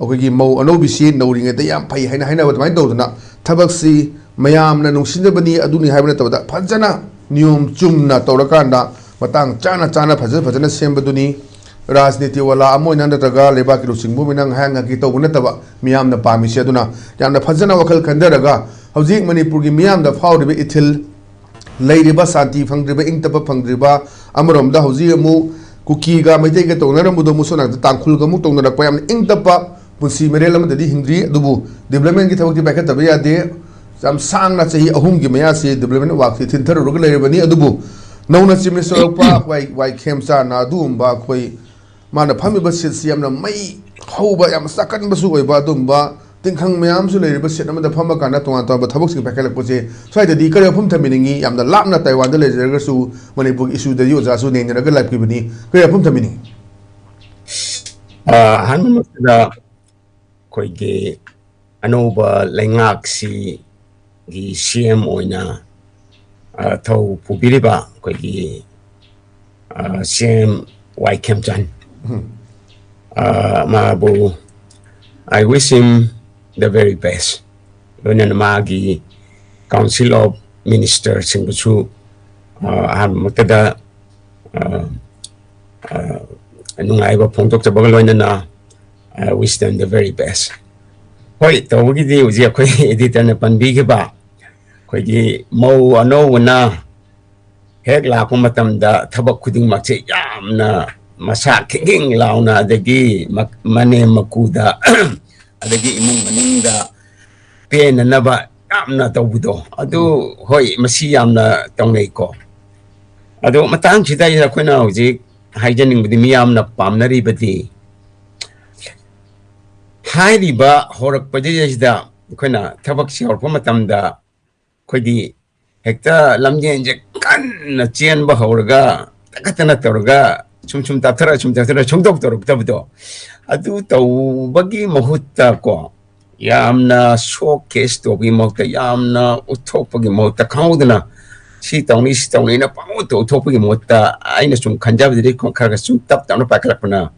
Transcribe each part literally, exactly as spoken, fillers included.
ꯑꯩꯈꯣꯏꯒꯤ ꯃꯧ ꯑꯅꯧꯕꯤꯁꯤ ꯅꯧꯔꯤꯉꯩꯗ ꯌꯥꯝ ꯐꯩ ꯍꯥꯏꯅ ꯍꯥꯏꯅꯕ ꯑꯗꯨꯃꯥꯏꯅ ꯇꯧꯗꯅ ꯊꯕꯛꯁꯤ ꯃꯌꯥꯝꯅ ꯅꯨꯡꯁꯤꯅꯕꯅꯤ ꯑꯗꯨꯅꯤ ꯍꯥꯏꯕ ꯅꯠꯇꯕꯗ ꯐꯖꯅ ꯅꯤꯌꯣꯝ ꯆꯨꯝꯅ ꯇꯧꯔꯀꯥꯟꯗ ꯃꯇꯥꯡ ꯆꯥꯅ ꯆꯥꯅ ꯐꯖ ꯐꯖꯅ ꯁꯦꯝꯕꯗꯨꯅꯤ꯫ ꯔꯥꯖꯅꯤꯇꯤ ꯋꯥꯂꯥ ꯑꯃ ꯑꯣꯏꯅ ꯅꯠꯇ꯭ꯔꯒ ꯂꯩꯕꯥꯛꯀꯤ ꯂꯨꯆꯤꯡꯕ ꯑꯣꯏꯅ ꯉꯥꯏꯍꯥꯛ ꯉꯥꯏꯍꯥꯛꯀꯤ ꯇꯧꯕ ꯅꯠꯇꯕ ꯃꯤꯌꯥꯝꯅ ꯄꯥꯝꯃꯤꯁꯦ꯫ ꯑꯗꯨꯅ ꯌꯥꯝꯅ ꯐꯖꯅ ꯋꯥꯈꯜ ꯈꯟꯊꯔꯒ ꯍꯧꯖꯤꯛ ꯃꯅꯤꯄꯨꯔꯒꯤ ꯃꯤꯌꯥꯝꯗ ꯐꯥꯎꯔꯤꯕ ꯏꯊꯤꯜ, ꯂꯩꯔꯤꯕ ꯁꯥꯟꯇꯤ ꯐꯪꯗ꯭ꯔꯤꯕ, ꯏꯪ ꯇꯞꯄ ꯐꯪꯗ꯭ꯔꯤꯕ, ꯑꯃꯔꯣꯝꯗ ꯍꯧꯖꯤꯛ ꯑꯃꯨꯛ ꯀꯨꯀꯤꯒ ꯃꯩꯇꯩꯒ ꯇꯧꯅꯔꯝꯕꯗꯣ ꯑꯃꯨꯛ ꯁꯣꯝ ꯅꯥꯀꯟꯗ ꯇꯥꯡꯈꯨꯜꯒ ꯑꯃꯨꯛ ꯇꯧꯅꯔꯛꯄ, ꯌꯥꯝꯅ ꯏꯪ ꯇꯞꯄ ꯄꯨꯟꯁꯤ ꯃꯔꯦꯜ ꯑꯃꯗꯗꯤ ꯍꯤꯡꯗ꯭ꯔꯤ꯫ ꯑꯗꯨꯕꯨ ꯗꯤꯕ꯭ꯂꯞꯃꯦꯟꯒꯤ ꯊꯕꯛꯇꯤ ꯄꯥꯏꯈꯠꯇꯕ ꯌꯥꯗꯦ꯫ ꯌꯥꯝ ꯁꯥꯡꯅ ꯆꯍꯤ ꯑꯍꯨꯝꯒꯤ ꯃꯌꯥꯁꯤ ꯗꯤꯕ꯭ꯂꯞꯃꯦꯟ ꯋꯥꯛꯁꯤ ꯊꯤꯟꯊꯔꯨꯔꯒ ꯂꯩꯔꯕꯅꯤ꯫ ꯑꯗꯨꯕꯨ ꯅꯧꯅ ꯆꯤꯞ ꯃꯤꯅꯤꯁꯇꯔ ꯑꯣꯏꯔꯛꯄ ꯋꯥꯏ ꯋꯥꯏ ꯈꯦꯝꯆꯥꯟꯅ ꯑꯗꯨꯒꯨꯝꯕ ꯑꯩꯈꯣꯏ ꯃꯥꯅ ꯐꯝꯃꯤꯕ ꯁꯤꯠꯁꯤ ꯌꯥꯝꯅ ꯃꯩ ꯍꯧꯕ, ꯌꯥꯝꯅ ꯆꯥꯛꯀꯟꯕꯁꯨ ꯑꯣꯏꯕ, ꯑꯗꯨꯒꯨꯝꯕ ꯇꯤꯡꯈꯪ ꯃꯌꯥꯝꯁꯨ ꯂꯩꯔꯤꯕ ꯁꯤꯠ ꯑꯃꯗ ꯐꯝꯃꯀꯥꯟꯗ ꯇꯣꯉꯥꯟ ꯇꯣꯉꯥꯟꯕ ꯊꯕꯛꯁꯤꯡ ꯄꯥꯏꯈꯠꯂꯛꯄꯁꯦ ꯁ꯭ꯋꯥꯏꯗꯗꯤ ꯀꯔꯤ ꯋꯥꯐꯝ ꯊꯝꯕꯤꯅꯤꯡꯉꯤ? ꯌꯥꯝꯅ ꯂꯥꯞꯅ ꯇꯥꯏꯋꯥꯟꯗ ꯂꯩꯖꯔꯒꯁꯨ ꯃꯅꯤꯄꯨꯔꯒꯤ ꯏꯁꯨꯗꯗꯤ ꯑꯣꯖꯥꯁꯨ ꯅꯩꯅꯔꯒ ꯂꯥꯛꯄꯤꯕꯅꯤ꯫ ꯀꯔꯤ ꯋꯥꯐꯝ ꯊꯝꯕꯤꯅꯤꯡꯉꯤ? ꯑ, ꯑꯍꯥꯟꯕꯃꯛꯇꯗ ꯑꯩꯈꯣꯏꯒꯤ ꯑꯅꯧꯕ ꯂꯩꯉꯥꯛꯁꯤꯒꯤ ꯁꯤ ꯑꯦꯝ ꯑꯣꯏꯅ, ꯑ, ꯊꯧ ꯄꯨꯕꯤꯔꯤꯕ ꯑꯩꯈꯣꯏꯒꯤ, ꯑ, ꯁꯤ ꯑꯦꯝ ꯋꯥꯏ ꯈꯦꯝꯆꯥꯟ, ꯑ, ꯃꯥꯕꯨ I wish him the very best꯫ ꯂꯣꯏꯅꯅ ꯃꯥꯒꯤ Council of Ministerꯁꯤꯡꯕꯨꯁꯨ, ꯑ, ꯑꯍꯥꯟꯕꯃꯛꯇꯗ, ꯑ, ꯑ, ꯅꯨꯡꯉꯥꯏꯕ ꯐꯣꯡꯗꯣꯛꯆꯕꯒ ꯂꯣꯏꯅꯅ, I wish them the very best꯫ ꯍꯣꯏ, ꯇꯧꯕꯒꯤꯗꯤ ꯍꯧꯖꯤꯛ ꯑꯩꯈꯣꯏ editorꯅ ꯄꯟꯕꯤꯈꯤꯕ ꯑꯩꯈꯣꯏꯒꯤ ꯃꯧ ꯑꯅꯧꯕꯅ ꯍꯦꯛ ꯂꯥꯛꯄ ꯃꯇꯝꯗ ꯊꯕꯛ ꯈꯨꯗꯤꯡꯃꯛꯁꯦ ꯌꯥꯝꯅ ꯃꯁꯥ ꯈꯤꯡꯈꯤꯡ ꯂꯥꯎꯅ, ꯑꯗꯒꯤ ꯃ-, ꯃꯅꯦꯝ ꯃꯀꯨꯗ, ꯑꯗꯒꯤ ꯏꯃꯨꯡ ꯃꯅꯨꯡꯗ ꯄꯦꯟꯅꯅꯕ ꯌꯥꯝꯅ ꯇꯧꯕꯗꯣ, ꯑꯗꯨ, ꯍꯣꯏ, ꯃꯁꯤ ꯌꯥꯝꯅ ꯇꯧꯅꯩꯀꯣ꯫ ꯑꯗꯣ ꯃꯇꯥꯡꯁꯤꯗ ꯑꯩꯈꯣꯏꯅ ꯍꯧꯖꯤꯛ ꯍꯥꯏꯖꯅꯤꯡꯕꯗꯤ, ꯃꯤꯌꯥꯝꯅ ꯄꯥꯝꯅꯔꯤꯕꯗꯤ, ꯍꯥꯏꯔꯤꯕ ꯍꯧꯔꯛꯄꯗꯩꯁꯤꯗ ꯑꯩꯈꯣꯏꯅ ꯊꯕꯛꯁꯤ ꯍꯧꯔꯛꯄ ꯃꯇꯝꯗ ꯑꯩꯈꯣꯏꯗꯤ ꯍꯦꯛꯇ ꯂꯝꯖꯦꯟꯁꯦ ꯀꯟꯅ ꯆꯦꯟꯕ ꯍꯧꯔꯒ ꯇꯛꯈꯠꯇꯅ ꯇꯧꯔꯒ ꯁꯨꯝ ꯁꯨꯝ ꯇꯞꯊꯔ, ꯁꯨꯝ ꯇꯞꯊꯔ, ꯁꯨꯡꯇꯧ ꯇꯧꯔꯛꯇꯕꯗꯣ, ꯑꯗꯨ ꯇꯧꯕꯒꯤ ꯃꯍꯨꯠꯇ ꯀꯣ, ꯌꯥꯝꯅ showcase ꯇꯧꯕꯒꯤ ꯃꯍꯨꯠꯇ, ꯌꯥꯝꯅ ꯎꯠꯊꯣꯛꯄꯒꯤ ꯃꯍꯨꯠꯇ, ꯈꯪꯍꯧꯗꯅ ꯁꯤ ꯇꯧꯅꯤ, ꯁꯤ ꯇꯧꯅꯤꯅ ꯄꯪꯎꯠꯇ ꯎꯠꯊꯣꯛꯄꯒꯤ ꯃꯍꯨꯠꯇ, ꯑꯩꯅ ꯁꯨꯝ ꯈꯟꯖꯕꯗꯗꯤ ꯈꯔ ꯈꯔ ꯁꯨꯝ ꯇꯞ ꯇꯞꯅ ꯄꯥꯏꯈꯠꯂꯛꯄꯅ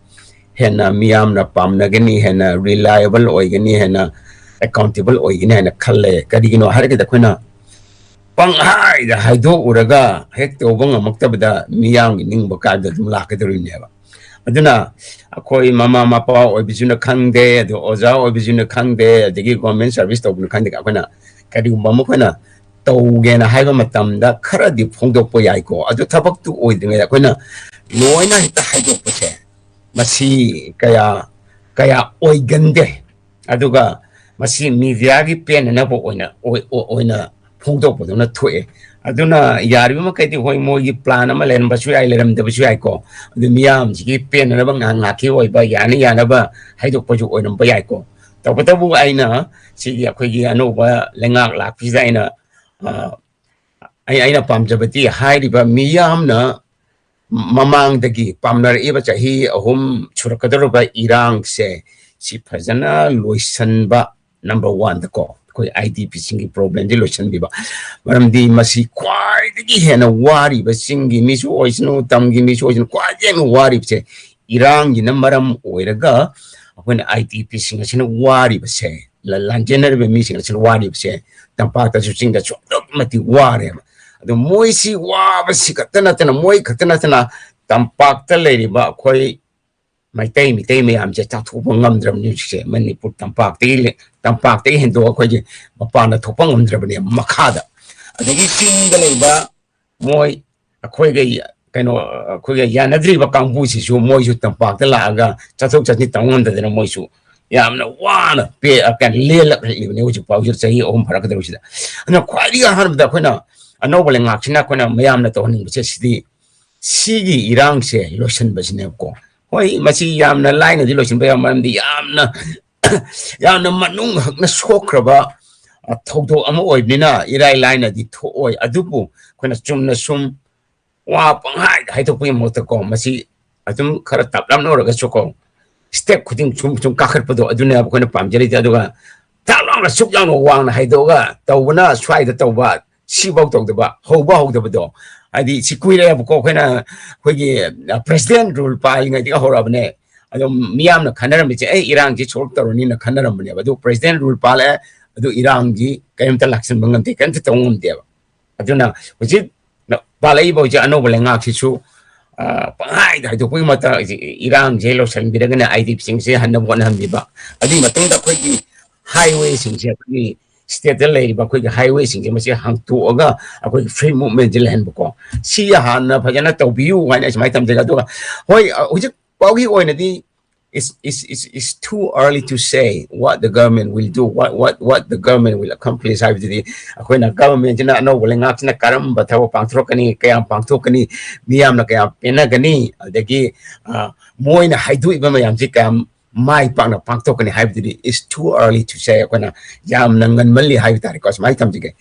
ꯍꯦꯟꯅ ꯃꯤꯌꯥꯝꯅ ꯄꯥꯝꯅꯒꯅꯤ, ꯍꯦꯟꯅ reliable ꯑꯣꯏꯒꯅꯤ, ꯍꯦꯟꯅ accountable ꯑꯣꯏꯒꯅꯤ ꯍꯥꯏꯅ ꯈꯜꯂꯦ꯫ ꯀꯔꯤꯒꯤꯅꯣ ꯍꯥꯏꯔꯒꯗꯤ, ꯑꯩꯈꯣꯏꯅ ꯄꯪꯍꯥꯏꯗ ꯍꯥꯏꯗꯣꯛꯎꯔꯒ ꯍꯦꯛ ꯇꯧꯕ ꯉꯝꯃꯛꯇꯕꯗ ꯃꯤꯌꯥꯝꯒꯤ ꯅꯤꯡꯕ ꯀꯥꯏꯕꯗ ꯑꯗꯨꯝ ꯂꯥꯛꯀꯗꯧꯔꯤꯕꯅꯦꯕ꯫ ꯑꯗꯨꯅ ꯑꯩꯈꯣꯏ ꯃꯃꯥ ꯃꯄꯥ ꯑꯣꯏꯕꯁꯤꯅ ꯈꯪꯗꯦ, ꯑꯗꯨ ꯑꯣꯖꯥ ꯑꯣꯏꯕꯁꯤꯅ ꯈꯪꯗꯦ, ꯑꯗꯒꯤ government service ꯇꯧꯕꯅ ꯈꯪꯗꯦ, ꯑꯩꯈꯣꯏꯅ ꯀꯔꯤꯒꯨꯝꯕ ꯑꯃ ꯑꯩꯈꯣꯏꯅ ꯇꯧꯒꯦꯅ ꯍꯥꯏꯕ ꯃꯇꯝꯗ ꯈꯔꯗꯤ ꯐꯣꯡꯗꯣꯛꯄ ꯌꯥꯏꯀꯣ꯫ ꯑꯗꯨ ꯊꯕꯛꯇꯨ ꯑꯣꯏꯗ꯭ꯔꯤꯉꯩꯗ ꯑꯩꯈꯣꯏꯅ ꯂꯣꯏꯅ ꯍꯦꯛꯇ ꯍꯥꯏꯗꯣꯛꯄꯁꯦ, ꯃꯁꯤ ꯀꯌꯥ, ꯀꯌꯥ ꯑꯣꯏꯒꯟꯗꯦ꯫ ꯑꯗꯨꯒ ꯃꯁꯤ mediaꯒꯤ ꯄꯦꯟꯅꯅꯕ ꯑꯣꯏꯅ, ꯑꯣꯏ-, ꯑꯣꯏ-, ꯑꯣꯏꯅ ꯐꯣꯡꯗꯣꯛꯄꯗꯧꯅ ꯊꯣꯛꯑꯦ꯫ ꯑꯗꯨꯅ ꯌꯥꯔꯤꯕ ꯃꯈꯩꯗꯤ, ꯍꯣꯏ, ꯃꯣꯏꯒꯤ plan ꯑꯃ ꯂꯩꯔꯝꯕꯁꯨ ꯌꯥꯏ, ꯂꯩꯔꯝꯗꯕꯁꯨ ꯌꯥꯏꯀꯣ꯫ ꯑꯗꯨ ꯃꯤꯌꯥꯝꯁꯤꯒꯤ ꯄꯦꯟꯅꯅꯕ ꯉꯥꯏꯍꯥꯛ ꯉꯥꯏꯍꯥꯛꯀꯤ ꯑꯣꯏꯕ, ꯌꯥꯅ ꯌꯥꯅꯕ ꯍꯥꯏꯗꯣꯛꯄꯁꯨ ꯑꯣꯏꯔꯝꯕ ꯌꯥꯏꯀꯣ꯫ ꯇꯧꯕꯇꯕꯨ ꯑꯩꯅ ꯁꯤꯒꯤ ꯑꯩꯈꯣꯏꯒꯤ ꯑꯅꯧꯕ ꯂꯩꯉꯥꯛ ꯂꯥꯛꯄꯁꯤꯗ ꯑꯩꯅ, ꯑ, ꯑꯩ, ꯑꯩꯅ ꯄꯥꯝꯖꯕꯗꯤ ꯍꯥꯏꯔꯤꯕ ꯃꯤꯌꯥꯝꯅ ꯃꯃꯥꯡꯗꯒꯤ ꯄꯥꯝꯅꯔꯛꯏꯕ ꯆꯍꯤ ꯑꯍꯨꯝ ꯁꯨꯔꯛꯀꯗꯧꯔꯕ ꯏꯔꯥꯡꯁꯦ, ꯁꯤ ꯐꯖꯅ ꯂꯣꯏꯁꯟꯕ, number oneꯗꯀꯣ, ꯑꯩꯈꯣꯏ IDPꯁꯤꯡꯒꯤ problemꯗꯤ ꯂꯣꯏꯁꯟꯕꯤꯕ꯫ ꯃꯔꯝꯗꯤ ꯃꯁꯤ ꯈ꯭ꯋꯥꯏꯗꯒꯤ ꯍꯦꯟꯅ ꯋꯥꯔꯤꯕꯁꯤꯡꯒꯤ ꯃꯤꯁꯨ ꯑꯣꯏꯁꯅꯨ, ꯇꯝꯒꯤ ꯃꯤꯁꯨ ꯑꯣꯏꯁꯅꯨ, ꯈ꯭ꯋꯥꯏꯗꯒꯤ ꯍꯦꯟꯅ ꯋꯥꯔꯤꯕꯁꯦ ꯏꯔꯥꯡꯒꯤꯅ ꯃꯔꯝ ꯑꯣꯏꯔꯒ ꯑꯩꯈꯣꯏꯅ IDPꯁꯤꯡ ꯑꯁꯤꯅ ꯋꯥꯔꯤꯕꯁꯦ, ꯂ-, ꯂꯥꯟꯖꯦꯟꯅꯔꯤꯕ ꯃꯤꯁꯤꯡ ꯑꯁꯤꯅ ꯋꯥꯔꯤꯕꯁꯦ, ꯇꯝꯄꯥꯛꯇꯁꯨ ꯆꯤꯡꯗꯁꯨ ꯑꯗꯨꯛꯀꯤ ꯃꯇꯤꯛ ꯋꯥꯔꯦꯕ꯫ ꯑꯗꯣ ꯃꯣꯏꯁꯤ ꯋꯥꯕꯁꯤ ꯈꯛꯇ ꯅꯠꯇꯅ, ꯃꯣꯏ ꯈꯛꯇ ꯅꯠꯇꯅ ꯇꯝꯄꯥꯛꯇ ꯂꯩꯔꯤꯕ ꯑꯩꯈꯣꯏ ꯃꯩꯇꯩ, ꯃꯤꯇꯩ ꯃꯌꯥꯝꯁꯦ ꯆꯥꯊꯣꯛꯄ ꯉꯝꯗ꯭ꯔꯕꯅꯤ ꯍꯧꯖꯤꯛꯁꯦ꯫ ꯃꯅꯤꯄꯨꯔ ꯇꯝꯄꯥꯛꯇꯒꯤ ꯂꯩ-, ꯇꯝꯄꯥꯛꯇꯒꯤ ꯍꯦꯟꯗꯣꯛꯑ ꯑꯩꯈꯣꯏꯒꯤ ꯃꯄꯥꯟꯗ ꯊꯣꯛꯄ ꯉꯝꯗ꯭ꯔꯕꯅꯦ ꯃꯈꯥꯗ꯫ ꯑꯗꯒꯤ ꯆꯤꯡꯗ ꯂꯩꯕ ꯃꯣꯏ ꯑꯩꯈꯣꯏꯒ ꯌ-, ꯀꯩꯅꯣ, ꯑꯩꯈꯣꯏꯒ ꯌꯥꯅꯗ꯭ꯔꯤꯕ ꯀꯥꯡꯕꯨꯁꯤꯁꯨ ꯃꯣꯏꯁꯨ ꯇꯝꯄꯥꯛꯇ ꯂꯥꯛꯑꯒ ꯆꯠꯊꯣꯛ ꯆꯠꯁꯤꯟ ꯇꯧ ꯉꯝꯗꯗꯅ ꯃꯣꯏꯁꯨ ꯌꯥꯝꯅ ꯋꯥꯅ ꯄꯦ-, ꯑ, ꯀꯩꯅꯣ, ꯂꯦꯜꯂꯛꯂꯤꯕꯅꯤ ꯍꯧꯖꯤꯛ ꯐꯥꯎꯁꯤꯗ, ꯆꯍꯤ ꯑꯍꯨꯝ ꯐꯥꯔꯛꯀꯗꯧꯔꯤꯁꯤꯗ꯫ ꯑꯗꯨꯅ ꯈ꯭ꯋꯥꯏꯗꯒꯤ ꯑꯍꯥꯟꯕꯗ ꯑꯩꯈꯣꯏꯅ ꯑꯅꯧꯕ ꯂꯩꯉꯥꯛꯁꯤꯅ ꯑꯩꯈꯣꯏꯅ ꯃꯌꯥꯝꯅ ꯇꯧꯍꯟꯅꯤꯡꯕꯁꯦ ꯁꯤꯗꯤ ꯁꯤꯒꯤ ꯏꯔꯥꯡꯁꯦ ꯂꯣꯏꯁꯤꯟꯕꯁꯤꯅꯦꯕꯀꯣ꯫ ꯍꯣꯏ, ꯃꯁꯤ ꯌꯥꯝꯅ ꯂꯥꯏꯅꯗꯤ ꯂꯣꯏꯁꯤꯟꯕ ꯌꯥꯕ, ꯃꯔꯝꯗꯤ ꯌꯥꯝꯅ, ꯌꯥꯝꯅ ꯃꯅꯨꯡ ꯍꯛꯅ ꯁꯣꯛꯈ꯭ꯔꯕ, ꯑ, ꯊꯧꯗꯣꯛ ꯑꯃ ꯑꯣꯏꯕꯅꯤꯅ ꯏꯔꯥꯏ ꯂꯥꯏꯅꯗꯤ ꯊꯣꯛꯑꯣꯏ꯫ ꯑꯗꯨꯕꯨ ꯑꯩꯈꯣꯏꯅ ꯆꯨꯝꯅ ꯁꯨꯝ ꯋꯥ ꯄꯪꯍꯥꯏꯗ ꯍꯥꯏꯗꯣꯛꯄꯒꯤ ꯃꯍꯨꯠꯇꯀꯣ, ꯃꯁꯤ ꯑꯗꯨꯝ ꯈꯔ ꯇꯞꯂꯞꯅ ꯑꯣꯏꯔꯒꯁꯨꯀꯣ, step ꯈꯨꯗꯤꯡ ꯁꯨꯝ, ꯁꯨꯝ ꯀꯥꯈꯠꯄꯗꯣ, ꯑꯗꯨꯅꯦꯕ ꯑꯩꯈꯣꯏꯅ ꯄꯥꯝꯖꯔꯤꯁꯦ꯫ ꯑꯗꯨꯒ ꯊꯥꯛ ꯂꯥꯎꯅ, ꯁꯨꯛ ꯌꯥꯝꯅ ꯋꯥꯡꯅ ꯍꯥꯏꯗꯣꯛꯑꯒ ꯇꯧꯕꯅ ꯁ꯭ꯋꯥꯏꯗ ꯇꯧꯕ, ꯁꯤꯐꯥꯎ ꯇꯧꯗꯕ, ꯍꯧꯕ ꯍꯧꯗꯕꯗꯣ, ꯍꯥꯏꯗꯤ ꯁꯤ ꯀꯨꯏꯔꯦꯕꯀꯣ, ꯑꯩꯈꯣꯏꯅ ꯑꯩꯈꯣꯏꯒꯤ, ꯑ, president rule ꯄꯥꯏꯔꯤꯉꯩꯗꯒꯤ ꯍꯧꯔꯛꯑꯕꯅꯦ꯫ ꯑꯗꯨꯝ ꯃꯤꯌꯥꯝꯅ ꯈꯟꯅꯔꯝꯃꯤꯁꯦ, ꯑꯦ, ꯏꯔꯥꯡꯁꯤ solve ꯇꯧꯔꯅꯤꯅ ꯈꯟꯅꯔꯝꯕꯅꯦꯕ꯫ ꯑꯗꯨ president rule ꯄꯥꯜꯂꯛꯑꯦ, ꯑꯗꯨ ꯏꯔꯥꯡꯁꯤ ꯀꯔꯤꯝꯇ ꯂꯥꯛꯁꯤꯟꯕ ꯉꯝꯗꯦ, ꯀꯔꯤꯝꯇ ꯇꯧꯕ ꯉꯝꯗꯦꯕ꯫ ꯑꯗꯨꯅ ꯍꯧꯖꯤꯛ ꯄꯥꯜꯂꯛꯏꯕ ꯍꯧꯖꯤꯛ ꯑꯅꯧꯕ ꯂꯩꯉꯥꯛꯁꯤꯁꯨ, ꯑ, ꯄꯪꯍꯥꯏꯗ ꯍꯥꯏꯗꯣꯛꯄꯒꯤ ꯃꯇꯥꯡ, ꯏꯔꯥꯡꯁꯦ ꯂꯣꯏꯁꯤꯟꯕꯤꯔꯒꯅ IDPꯁꯤꯡꯁꯦ ꯍꯟꯅꯕ ꯍꯣꯠꯅꯍꯟꯕꯤꯕ꯫ ꯑꯗꯨꯒꯤ ꯃꯇꯨꯡꯗ ꯑꯩꯈꯣꯏꯒꯤ highwayꯁꯤꯡꯁꯦ, ꯑꯩꯈꯣꯏꯒꯤ stateꯇ ꯂꯩꯔꯤꯕ ꯑꯩꯈꯣꯏꯒꯤ highwayꯁꯤꯡꯁꯦ ꯃꯁꯤ ꯍꯥꯡꯇꯣꯛꯑꯒ ꯑꯩꯈꯣꯏꯒꯤ free movementꯁꯦ ꯂꯩꯍꯟꯕꯀꯣ꯫ ꯁꯤ ꯍꯥꯟꯅ ꯐꯖꯅ ꯇꯧꯕꯤꯌꯨ ꯍꯥꯏꯅ ꯑꯩ ꯁꯨꯃꯥꯏꯅ ꯊꯝꯖꯒꯦ꯫ ꯑꯗꯨꯒ ꯍꯣꯏ, ꯑ, ꯍꯧꯖꯤꯛ ꯐꯥꯎꯒꯤ ꯑꯣꯏꯅꯗꯤ it's, it's, it's, it's too early to say what the government will do, what, what, what the government will accomplish ꯍꯥꯏꯕꯗꯨꯗꯤ, ꯑꯩꯈꯣꯏꯅ governmentꯁꯤꯅ, ꯑꯅꯧꯕ ꯂꯩꯉꯥꯛꯁꯤꯅ ꯀꯔꯝꯕ ꯊꯕꯛ ꯄꯥꯡꯊꯣꯔꯛꯀꯅꯤ, ꯀꯌꯥꯝ ꯄꯥꯡꯊꯣꯛꯀꯅꯤ, ꯃꯤꯌꯥꯝꯅ ꯀꯌꯥꯝ ꯄꯦꯟꯅꯒꯅꯤ, ꯑꯗꯒꯤ, ꯑ, ꯃꯣꯏꯅ ꯍꯥꯏꯗꯣꯛꯏꯕ ꯃꯌꯥꯝꯁꯤ ꯀꯌꯥꯝ ꯃꯥꯏ ꯄꯥꯛꯅ ꯄꯥꯡꯊꯣꯛꯀꯅꯤ ꯍꯥꯏꯕꯗꯨꯗꯤ it's too early to say꯫ ꯑꯩꯈꯣꯏꯅ ꯌꯥꯝꯅ ꯉꯟꯃꯜꯂꯤ ꯍꯥꯏꯕ ꯇꯥꯔꯦꯀꯣ꯫ ꯁꯨꯃꯥꯏꯅ ꯊꯝꯖꯒꯦ꯫